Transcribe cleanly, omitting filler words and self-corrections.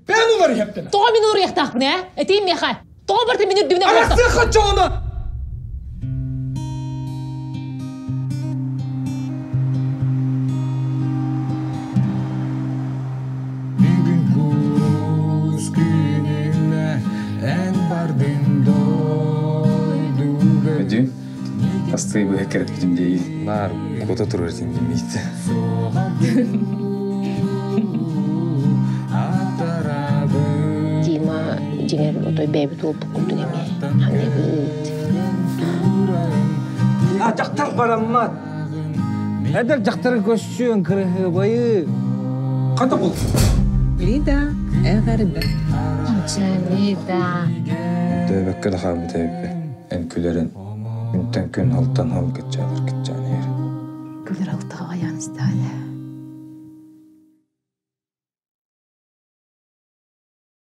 Бэйэн уларыйыахтана. Тоҕо мин уларыйыахтаахпын ээ? Этиим миэхэ. Тоҕо барыта мин үрдүбүнэн буолта? Арахсыахха чоҕуна! Бүгүн куус күнүнэ эн бардын дойдуга Өдүү, астыы быһа кэрэтпитим дии. Наар кута турар этим димиит. Дима дьиҥэр отой бэйэбит уолбут курдук эмиэ ханныыбыт. А дьахтар бараммат. Эдэр дьахтары көссүөн кырыһыбайы. Хата бул. Лида эҕэрдэ. Лида. Дөбөккө да хаалбыт эбиппин. Эн күлэрин күнтэн күн алтан хал кыччаатар кыччаан иһэр. Күлэр алтаҕа айаан истэҕэ.